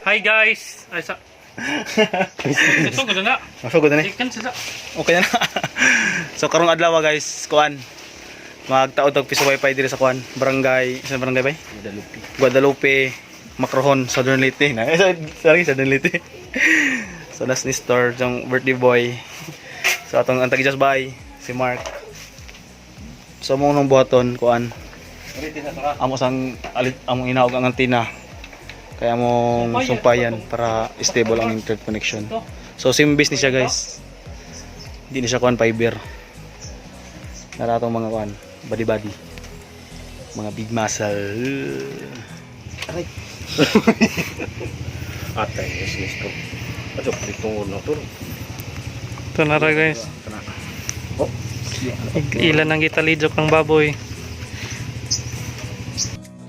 Hi guys. Ay sa ito ko na. Masugod na ni. Chicken sila. Okay na. So karong adlaw, guys, kuan. Magtaod og piso wifi diri sa kuan, barangay, sa barangay bay? Guadalupe. Guadalupe, Macrohon, Southern Leyte. Na, eh, sorry, Southern Leyte. So nas ni store jang birthday boy. So atong ang tagi bay si Mark. So mo nang buhaton kuan. Amo sang alit among inaog ang antenna. Kaya among sumpayan para stable ang internet connection. So same base ni siya, guys. Hindi ni siya kuan fiber. Nara atong mga kuan, body body. Mga big muscle. Aray. Atay, yes, yes to. Ato, dito na to. Ito na ra, guys. Oh. Ilan ang gitalijok ng baboy.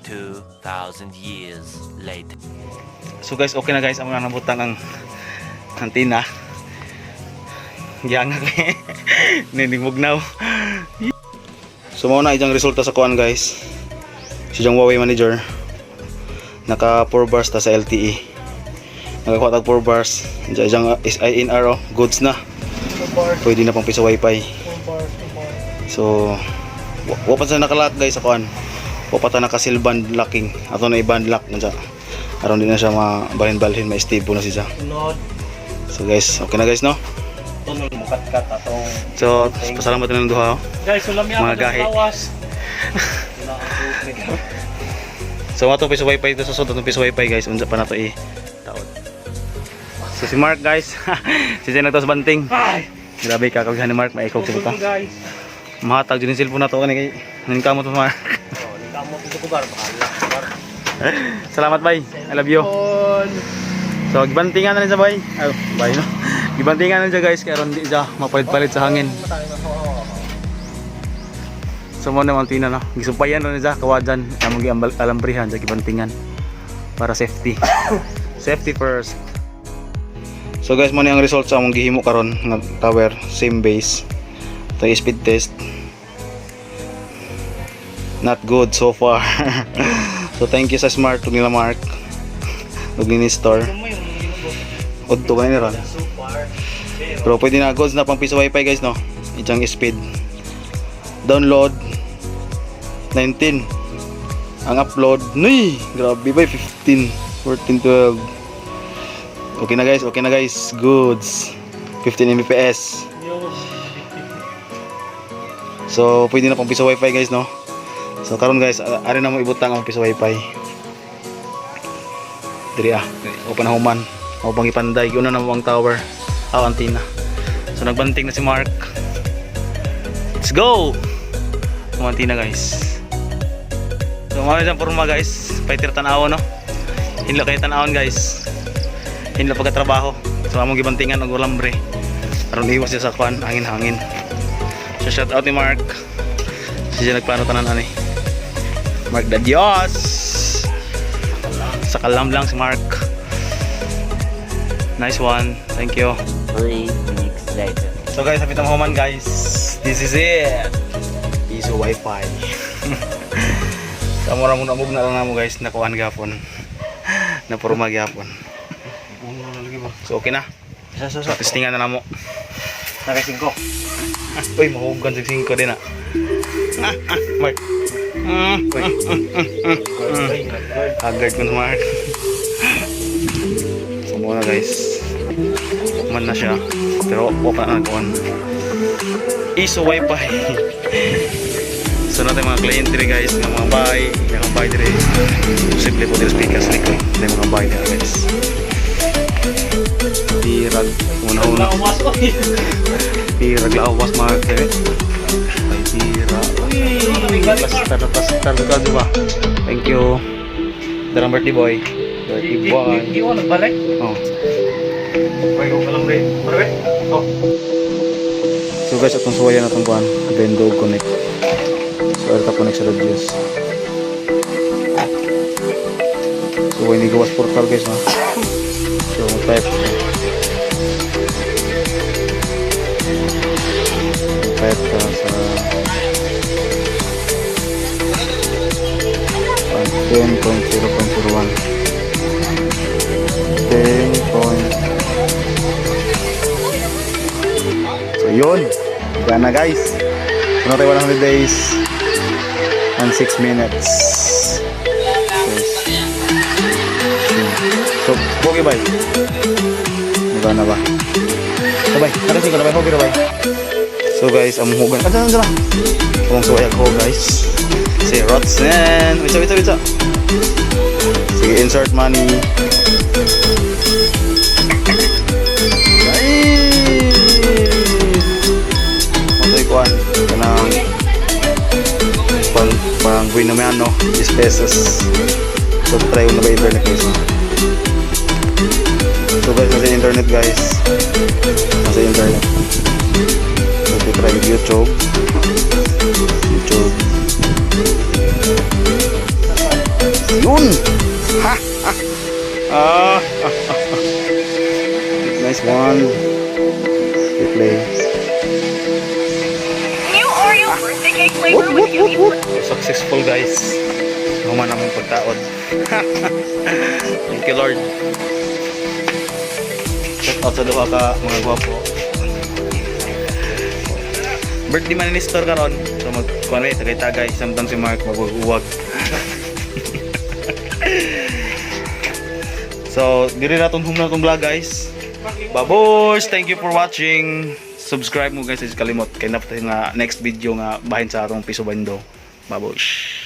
2,000 years later. So guys, okay na guys, amo na nabutang ang antenna. Giyangak eh. Nining mugnaw. So mao na ijang resulta sa kuan, guys. Si jang Huawei manager. Naka 4 bars ta sa LTE. Nakakuha tag 4 bars. Diyan ijang SINR oh, goods na. Pwede na pang piso wifi. So wa pa sa nakalock, guys, sa kuan. Wa pa ta naka seal band locking. Ato na i-band lock na siya. Aron di na siya mabalhin-balhin, ma-stable na siya. Sunod. So guys, okay na guys, no? Tunol mukat-kat atong So, pasalamat na ng duha, oh. Guys, ulam Mga yan mga gahi. lawas. So ato piso wifi ito sa sud, atong piso wifi, guys, unsa pa nato i taod. So si Mark, guys, si Jen nagtos banting. Ay, Grabe ka kaghan ni Mark, maikog sa buta. guys. Mahatag jud yung cellphone nato kani kay nin kamot mo, Mark. Oh, nagkamot ito ko bar, bahala. Bar. Salamat bay. I love you. So gibantingan na rin sa bay. Ay, bay no. Gibantingan na siya, guys, kay aron di siya mapalit-palit sa hangin. So mo naman tina no. Gisumpayan ron siya kawajan among giambal alambrihan sa gibantingan para safety. Safety first. So guys, mo ni ang result sa among gihimo karon nga tower, same base. Ito yung speed test. Not good so far. So thank you sa Smart ug nila Mark ug ni store. Udto ba ni ron? So far. Pero pwede na, goods na pang piso wifi, guys, no. Itang speed. Download 19. Ang upload, nuy, grabe ba 15, 14, 12. Okay na guys, okay na guys. Goods. 15 Mbps. So pwede na pang piso wifi, guys, no. So karon guys, ari na mo ibutang ang piso wifi. Diri ah, open na human. Mao pang ipanday, una na mo ang tower. Ah, antenna. So nagbanting na si Mark. Let's go. Ang antenna, guys. So mao na siyang porma, guys. Fighter tan-awon no. Hinlo kay tan-awon, guys. Hinlo pagkatrabaho. So among gibantingan og alambre. Aron iwas siya sa kwan, hangin-hangin. So shout out ni Mark. Siya nagplano tanan ani. Mark da Dios. Sa kalam lang si Mark. Nice one. Thank you. 3 weeks later. So guys, sapit ang human, guys. This is it. Piso wifi. Sa mura mo na mug na lang namo, guys, nakuan gapon. Napurma gyapon. So okay na. Sa sa So testingan na namo. Nakasingko. Uy, mahugan sa 5 din ah. Ah, ah, Mark. Haggard ko na, Mark. So muna guys. Man na siya. Pero wa pa na nag-on. Iso wifi. So natin mga client dire, guys, nga mga bahay, nga mga bahay dire. Simple po dire speakers likod. Dire mga bahay dire, guys. Pirag una-una. Lawas oy. Pirag lawas mga kere. Ay tira. Uy, plaster na plaster ka diba? Thank you. Darang birthday boy. Birthday boy. Di ko nagbalik. Oh. Uy, ko lang bre. Pre. Oh. So guys, atong suwayan atong kuan, Bendo connect. So arta connect sa radius. So hindi gawas portal, guys, no. So type type ka sa 10.0.01. 10 point. So yun. Gana, guys. So na tayo 100 days and 6 minutes. Yes. So, okay ba? Gana ba? Sabay, nakasin ko na ba? Okay na ba? So guys, ang hugan. Ano, ano, ano? Kung suway ako, guys. Si Rotsen. Wait, wait, wait. Sige, insert money. Ay! Matoy kuan kanang pang pang buhay naman ano, 10 pesos. So try ko na ba internet, guys, no? So guys, nasa internet, guys. Nasa internet. So try YouTube. YouTube. Yun! Ha! Ha! Ah! Nice one. Replay. New Oreo birthday cake flavor with yummy Successful, guys. Human among pagtaod. Thank you, Lord. Shout out sa duha ka mga gwapo. Birthday man ni Nestor karon. So mag kuan mi tagay-tagay samtang si Mark maguuwag. So, diri na tong hum na tong vlog, guys. Babush! Thank you for watching. Subscribe mo, guys, is kalimot kay napatay nga next video nga bahin sa atong piso bando. Babush!